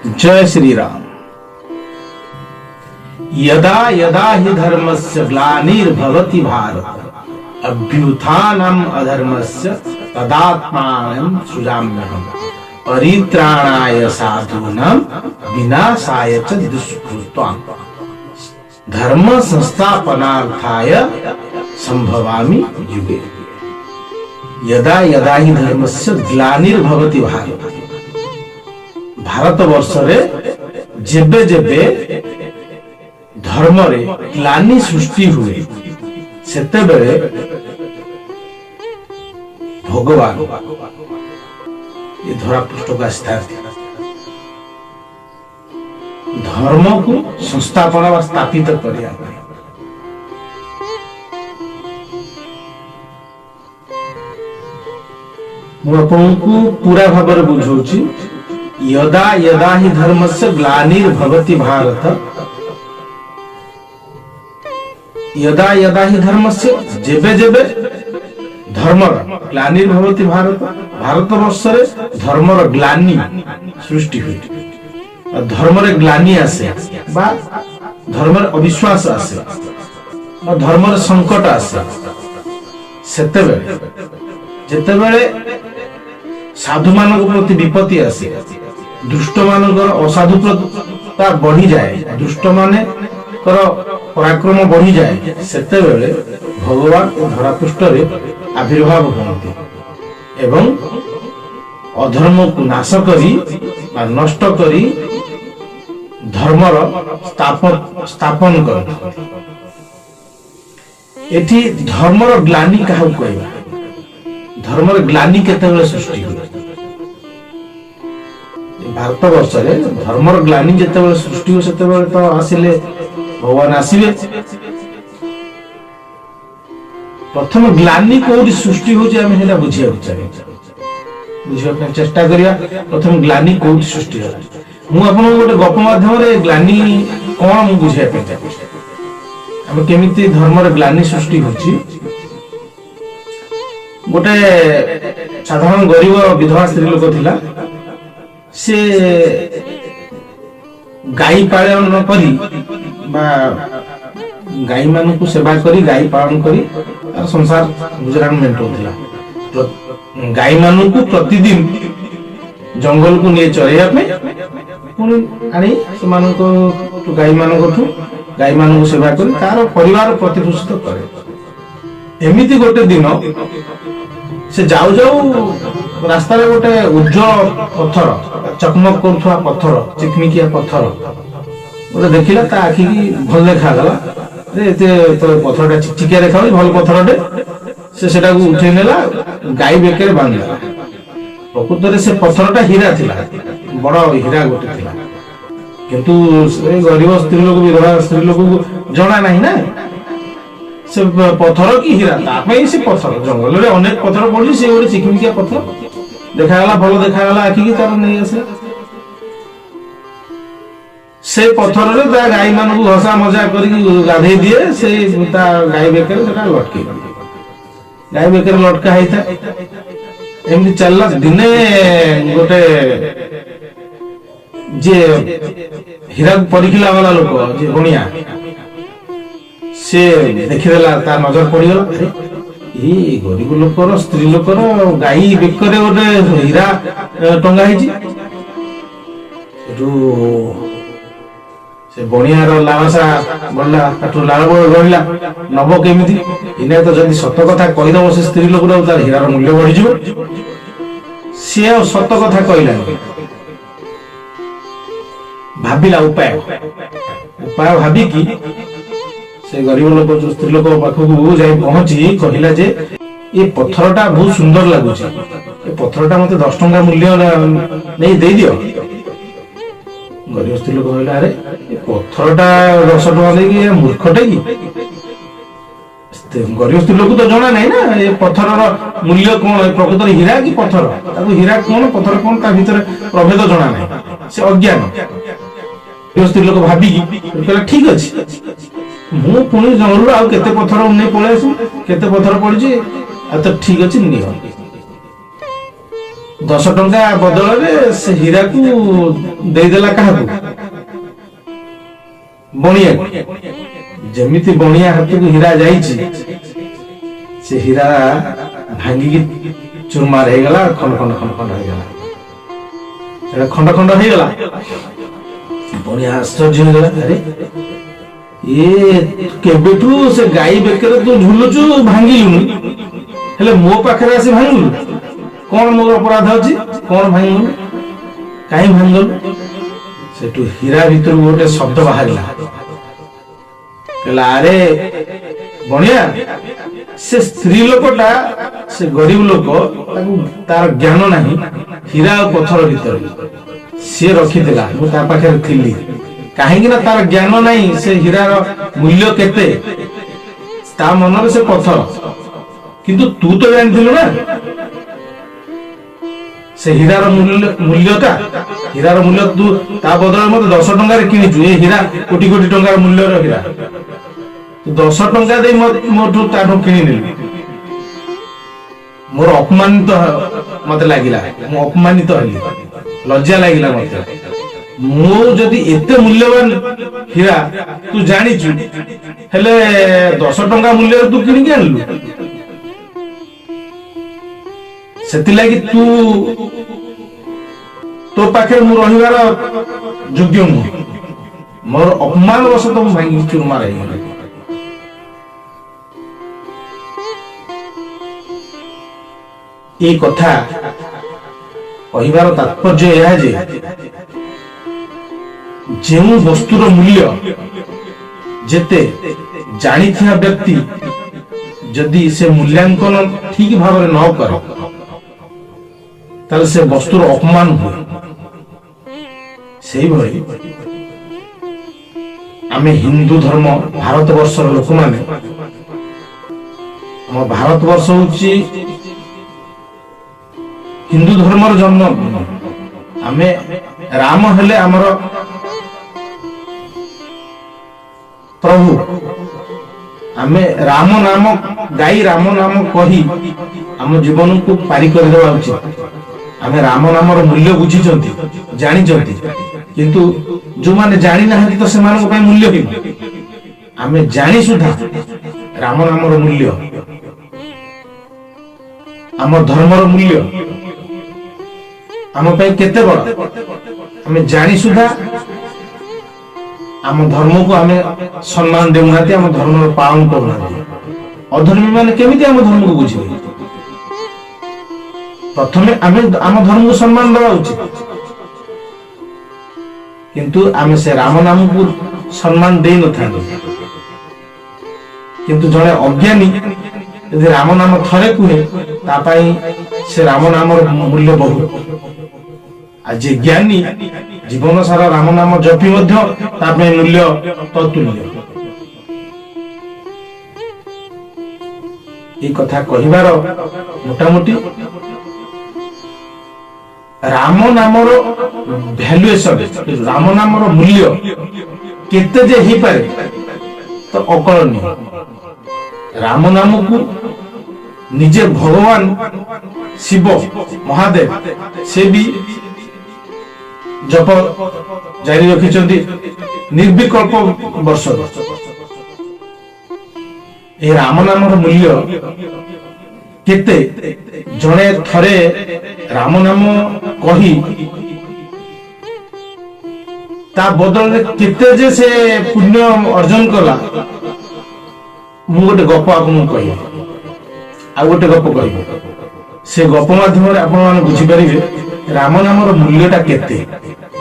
ଜୟ ଶ୍ରୀରାମ। यदा यदा हि धर्मस्य ग्लानिर्भवति भारत, अभ्युत्थानम् अधर्मस्य तदात्मानं सृजाम्यहम्, परित्राणाय साधूनां विनाशाय च दुष्कृताम्, धर्म संस्थापनार्थाय संभवामि युगे। यदा यदा हि धर्मस्य ग्लानिर्भवति भारत, ଭାରତ ବର୍ଷରେ ଯେବେ ଯେବେ ଧର୍ମରେ ଗ୍ଲାନି ସୃଷ୍ଟି ହୁଏ, ସେତେବେଳେ ଭଗବାନ ଏ ଧରାପୃଷ୍ଠକୁ ଆସିଥାନ୍ତି ଧର୍ମକୁ ସଂସ୍ଥାପନା ବା ସ୍ଥାପିତ କରିବା ପାଇଁ। ମୁଁ ଆପଣଙ୍କୁ ପୁରା ଭାବରେ ବୁଝଉଛି। यदा यदा हि धर्मस्य ग्लानिर्भवति भारत, यदा यदा हि धर्मस्य, ଯେବେ ଯେବେ ଧର୍ମର ଗ୍ଲାନିର୍ଭବତି ଭାରତ, ଭାରତ ବର୍ଷରେ ଧର୍ମର ଗ୍ଲାନି ସୃଷ୍ଟି ହୁଏ, ଆଉ ଧର୍ମରେ ଗ୍ଲାନି ଆସେ ବା ଧର୍ମରେ ଅବିଶ୍ୱାସ ଆସେ ବା ଧର୍ମରେ ସଙ୍କଟ ଆସେ, ସେତେବେଳେ ଯେତେବେଳେ ସାଧୁମାନଙ୍କ ପ୍ରତି ବିପତ୍ତି ଆସେ, ଦୁଷ୍ଟମାନଙ୍କର ଅସାଧୁତା ବଢିଯାଏ, ଦୁଷ୍ଟମାନଙ୍କର ପରାକ୍ରମ ବଢିଯାଏ, ସେତେବେଳେ ଭଗବାନ ଏ ଧରାପୃଷ୍ଠରେ ଆବିର୍ଭାବ ହୁଅନ୍ତି ଏବଂ ଅଧର୍ମକୁ ନାଶ କରି ବା ନଷ୍ଟ କରି ଧର୍ମର ସ୍ଥାପନ କରନ୍ତି। ଏଠି ଧର୍ମର ଗ୍ଲାନି କାହାକୁ କହିବା? ଧର୍ମର ଗ୍ଲାନି କେତେବେଳେ ସୃଷ୍ଟି ହୁଏ? ଭାରତ ବର୍ଷରେ ଧର୍ମର ଗ୍ଲାନି ଯେତେବେଳେ ସୃଷ୍ଟି ହୁଏ, ସେତେବେଳେ ତ ଆସିଲେ ଭଗବାନ ଆସିବେ। ପ୍ରଥମ ଗ୍ଲାନି କୋଉଠି ସୃଷ୍ଟି ହଉଛି, ଆମେ ସେଇଟା ବୁଝିବାକୁ ଚାହିଁବା, ବୁଝିବା ପାଇଁ ଚେଷ୍ଟା କରିବା। ପ୍ରଥମ ଗ୍ଲାନି କୋଉଠି ସୃଷ୍ଟି ହେଲା, ମୁଁ ଆପଣଙ୍କୁ ଗୋଟେ ଗପ ମାଧ୍ୟମରେ ଗ୍ଲାନି କଣ ମୁଁ ବୁଝିବା ପାଇଁ ଚାହୁଁଛି, ଆମେ କେମିତି ଧର୍ମର ଗ୍ଲାନି ସୃଷ୍ଟି ହଉଛି। ଗୋଟେ ସାଧାରଣ ଗରିବ ବିଧବା ସ୍ତ୍ରୀ ଲୋକ ଥିଲା। ସେ ଗାଈ ପାଳନ କରି ବା ଗାଈ ମାନଙ୍କୁ ସେବା କରି, ଗାଈ ପାଳନ କରି ତାର ସଂସାର ଗୁଜରାଣ ମେଣ୍ଟଉଥିଲା। ଗାଈ ମାନଙ୍କୁ ପ୍ରତିଦିନ ଜଙ୍ଗଲକୁ ନେଇ ଚରେଇବା ପାଇଁ, ପୁଣି ଆଣି ସେମାନଙ୍କ ଗାଈ ମାନଙ୍କଠୁ ଗାଈ ମାନଙ୍କୁ ସେବା କରି ତାର ପରିବାର ପ୍ରତିପୋଷିତ କରେ। ଏମିତି ଗୋଟେ ଦିନ ସେ ଯାଉ ଯାଉ ରାସ୍ତାରେ ଗୋଟେ ଉଜ୍ଜଳ ପଥର, ଚକମକ କରୁଥିବା ପଥର, ଚିକମିକିଆ ପଥର ଗୋଟେ ଦେଖିଲା। ତା ଆଖିକି ଭଲ ଦେଖାଗଲା ଯେ ଏତେ ତ ପଥରଟା ଚିକଚିକିଆ ଦେଖାଯାଉଛି, ଭଲ ପଥରଟେ। ସେ ସେଟାକୁ ଉଠେଇ ନେଲା, ଗାଈ ବେକରେ ବାନ୍ଧିଦେଲା। ପ୍ରକୃତରେ ସେ ପଥରଟା ହୀରା ଥିଲା, ବଡ ହୀରା ଗୋଟେ ଥିଲା। କିନ୍ତୁ ସେ ଗରିବ ସ୍ତ୍ରୀ ଲୋକ, ବିଧବା ସ୍ତ୍ରୀ ଲୋକକୁ ଜଣା ନାହିଁ ନା ସେ ପଥର କି ହୀରା। ତା ପାଇଁ ସେ ପଥର, ଜଙ୍ଗଲରେ ଅନେକ ପଥର ପଡିଛି, ସେ ଗୋଟେ ଚିକିମିକିଆ ପଥର ଦେଖାଗଲା, ଭଲ ଦେଖାଗଲା ଆଖିକି, ତାର ନେଇ ଆସିଲା। ସେ ପଥରରେ ତା ଗାଈ ମାନଙ୍କୁ ଘସା ମଜା କରିକି ଗାଧେଇ ଦିଏ। ସେଇ ତା ଗାଈ ବେକରେ ସେଟା ଲଟକେଇ ଦିଏ, ଗାଈ ବେକରେ ଲଟକା ହେଇଥାଏ। ଏମିତି ଚାଲିଲା। ଦିନେ ଗୋଟେ ଯିଏ ହୀରାକୁ ପରୀଖିଲା ବାଲା ଲୋକ, ଯିଏ ବଣିଆ, ସେ ଦେଖିଦେଲା, ତା ନଜର ପଡିଗଲା, ଆରେ ଏଇ ଗରିବ ଲୋକର ସ୍ତ୍ରୀ ଲୋକର ଗାଈ ବେକରେ ଗୋଟେ ହୀରା ଟଙ୍ଗା ହେଇଛି। ସେଠୁ ସେ ବଣିଆର ଲାଳସା ବଢିଲା, ତାଠୁ ଲାଳ ବଢିଲା, ନବ କେମିତି? ଏଇନା ତ ଯଦି ସତ କଥା କହିଦବ ସେ ସ୍ତ୍ରୀ ଲୋକଟାକୁ, ତାର ହୀରାର ମୂଲ୍ୟ ବଢିଯିବ। ସିଏ ଆଉ ସତ କଥା କହିଲାନି, ଭାବିଲା ଉପାୟ। ଉପାୟ ଭାବିକି ସେ ଗରିବ ଲୋକ ଯୋଉ ସ୍ତ୍ରୀ ଲୋକ ପାଖକୁ ଯାଇ ପହଞ୍ଚି କହିଲା ଯେ ଏ ପଥରଟା ବହୁତ ସୁନ୍ଦର ଲାଗୁଛି, ଏ ପଥରଟା ମତେ 10 ଟଙ୍କା ମୂଲ୍ୟ ନେଇ ଦେଇଦିଅ। ଗରିବ ସ୍ତ୍ରୀ ଲୋକ କହିଲା, ଆରେ ଏ ପଥରଟା 10 ଟଙ୍କା ଦେଇକି, ଏ ମୂର୍ଖଟେ କି? ଗରିବ ସ୍ତ୍ରୀ ଲୋକ ତ ଜଣା ନାହିଁ ନା ଏ ପଥରର ମୂଲ୍ୟ କଣ, ଏ ପ୍ରକୃତରେ ହୀରା କି ପଥର। ତାକୁ ହୀରା କଣ ପଥର କଣ ତା ଭିତରେ ପ୍ରଭେଦ ଜଣା ନାହିଁ, ସେ ଅଜ୍ଞାନ। ଗରିବ ସ୍ତ୍ରୀ ଲୋକ ଭାବିକି କହିଲା, ଠିକ ଅଛି, ମୁଁ ପୁଣି ଜଙ୍ଗଲରୁ ଆଉ କେତେ ପଥର ନେଇ ପଳେଇ ଆସିବି, କେତେ ପଥର ପଡିଛି ଆଉ ତ, ଠିକ ଅଛି, ନିଅ। 10 ଟଙ୍କା ବଦଳରେ ସେ ହୀରାକୁ ଦେଇଦେଲା। କାହାକୁ? ବଣିଆକୁ। ଯେମିତି ବଣିଆ ହାତକୁ ହୀରା ଯାଇଛି, ସେ ହୀରା ଭାଙ୍ଗିକି ଚୁରମାର ହେଇଗଲା, ଖଣ୍ଡ ଖଣ୍ଡ ଖଣ୍ଡ ଖଣ୍ଡ ହେଇଗଲା। ସେଟା ଖଣ୍ଡ ଖଣ୍ଡ ହେଇଗଲା। ବଣିଆ ଆଶ୍ଚର୍ଯ୍ୟ ହେଇଗଲା, ଆରେ, ଇଏ କେବେଠୁ ସେ ଗାଈ ବେକରେ ତୁ ଝୁଲୁଛୁ, ଭାଙ୍ଗିଲୁନି, ହେଲେ ମୋ ପାଖରେ ଆସି ଭାଙ୍ଗିଲୁ। କଣ ମୋର ଅପରାଧ ଅଛି? କଣ ଭାଙ୍ଗିଗଲୁ? କାହିଁ ଭାଙ୍ଗିଗଲୁ? ସେଠୁ ହୀରା ଭିତରୁ ଗୋଟେ ଶବ୍ଦ ବାହାରିଲା। କହିଲା, ଆରେ ବଣିଆ, ସେ ସ୍ତ୍ରୀ ଲୋକଟା, ସେ ଗରିବ ଲୋକ, ତାକୁ ତାର ଜ୍ଞାନ ନାହିଁ ହୀରା ଆଉ ପଥର ଭିତରେ। ସିଏ ରଖିଥିଲା, ମୁଁ ତା ପାଖରେ ଥିଲି। କାହିଁକି ନା ତାର ଜ୍ଞାନ ନାହିଁ ସେ ହୀରାର ମୂଲ୍ୟ କେତେ। ତା ମନରେ ସେ ପଥର। କିନ୍ତୁ ତୁ ତ ଜାଣିଥିଲୁ ନା ସେ ହୀରାର ମୂଲ୍ୟଟା। ହୀରାର ମୂଲ୍ୟ ତୁ ତା ବଦଳରେ ମତେ 10 ଟଙ୍କାରେ କିଣିଛୁ। ଏ ହୀରା କୋଟି କୋଟି ଟଙ୍କାର ମୂଲ୍ୟର ହୀରା, ତୁ 10 ଟଙ୍କା ଦେଇ ମୋଠୁ ତାଠୁ କିଣିନେଲୁ। ମୋର ଅପମାନିତ ମତେ ଲାଗିଲା, ମୁଁ ଅପମାନିତ ହେଲି, ଲଜ୍ଜା ଲାଗିଲା ମତେ। ମୁଁ ଯଦି ଏତେ ମୂଲ୍ୟବାନ ହୀରା ତୁ ଜାଣିଛୁ, ହେଲେ 10 ଟଙ୍କା ମୂଲ୍ୟରେ ତୁ କିଣିକି ଆଣିଲୁ। ସେଥିଲାଗି ତୁ ତୋ ପାଖରେ ମୁଁ ରହିବାର ଯୋଗ୍ୟ ନୁହଁ। ମୋର ଅପମାନ ବଶତଃ ମୁଁ ଭାଙ୍ଗିକି ଚୁରମାର ହେଇଗଲି। ଏଇ କଥା କହିବାର ତାତ୍ପର୍ଯ୍ୟ ଏହା ଯେ ଯେଉଁ ବସ୍ତୁର ମୂଲ୍ୟ ଯେତେ ଜାଣିଥିବା ବ୍ୟକ୍ତି ଯଦି ସେ ମୂଲ୍ୟାଙ୍କନ ଠିକ ଭାବରେ ନ କରେ, ତାହେଲେ ସେ ବସ୍ତୁର ଅପମାନ ହୁଏ। ସେଇଭଳି ଆମେ ହିନ୍ଦୁ ଧର୍ମ, ଭାରତ ବର୍ଷର ଲୋକମାନେ, ଆମ ଭାରତ ବର୍ଷ ହଉଛି ହିନ୍ଦୁ ଧର୍ମର ଜନ୍ମ। ଆମେ ରାମ ହେଲେ ଆମର ପ୍ରଭୁ। ଆମେ ରାମ ନାମ ଗାଇ, ରାମ ନାମ କହି ଆମ ଜୀବନକୁ ପାରି କରିଦେବା ଉଚିତ। ଆମେ ରାମ ନାମର ମୂଲ୍ୟ ବୁଝିଛନ୍ତି, ଜାଣିଛନ୍ତି। କିନ୍ତୁ ଯୋଉମାନେ ଜାଣିନାହାନ୍ତି ତ ସେମାନଙ୍କ ପାଇଁ ମୂଲ୍ୟହୀନ। ଆମେ ଜାଣି ସୁଦ୍ଧା ରାମ ନାମର ମୂଲ୍ୟ, ଆମ ଧର୍ମର ମୂଲ୍ୟ ଆମ ପାଇଁ କେତେ ବଡ, ଆମେ ଜାଣି ସୁଦ୍ଧା ଆମ ଧର୍ମକୁ ଆମେ ସମ୍ମାନ ଦେଉନାହାନ୍ତି, ଆମ ଧର୍ମର ପାଳନ କରୁନାହାନ୍ତି। ଅଧର୍ମୀ ମାନେ କେମିତି ଆମ ଧର୍ମକୁ ବୁଝିବେ? ପ୍ରଥମେ ଆମେ ଆମ ଧର୍ମକୁ ସମ୍ମାନ ଦେବା ଉଚିତ। କିନ୍ତୁ ଆମେ ସେ ରାମ ନାମକୁ ସମ୍ମାନ ଦେଇନଥାନ୍ତି। କିନ୍ତୁ ଜଣେ ଅଜ୍ଞାନୀ ଯଦି ରାମ ନାମ ଥରେ କୁହେ, ତା ପାଇଁ ସେ ରାମ ନାମର ମୂଲ୍ୟ ବହୁତ। ଆଉ ଯିଏ ଜ୍ଞାନୀ, ଜୀବନ ସାରା ରାମ ନାମ ଜପି ମଧ୍ୟ ତା ପାଇଁ ମୂଲ୍ୟ ତତୁଲ୍ୟ। ଏଇ କଥା କହିବାର ମୋଟାମୋଟି ରାମ ନାମର ଭ୍ୟାଲୁଏସନ, ରାମ ନାମର ମୂଲ୍ୟ କେତେ ଯେ ହେଇପାରେ ତ ଅକଳନୀୟ। ରାମ ନାମକୁ ନିଜେ ଭଗବାନ ଶିବ ମହାଦେବ ସେ ବି ଜପ ଜାରି ରଖିଛନ୍ତି ନିର୍ବିକଳ୍ପ ବର୍ଷ। ଏ ରାମ ନାମର ମୂଲ୍ୟ କେତେ, ଜଣେ ଥରେ ରାମ ନାମ କହି ତା ବଦଳରେ କେତେ ଯେ ସେ ପୁଣ୍ୟ ଅର୍ଜନ କଲା, ମୁଁ ଗୋଟେ ଗପ ଆପଣଙ୍କୁ କହିବି। ଆଉ ଗୋଟେ ଗପ କହିବି। ସେ ଗପ ମାଧ୍ୟମରେ ଆପଣମାନେ ବୁଝିପାରିବେ ରାମ ନାମର ମୂଲ୍ୟଟା କେତେ।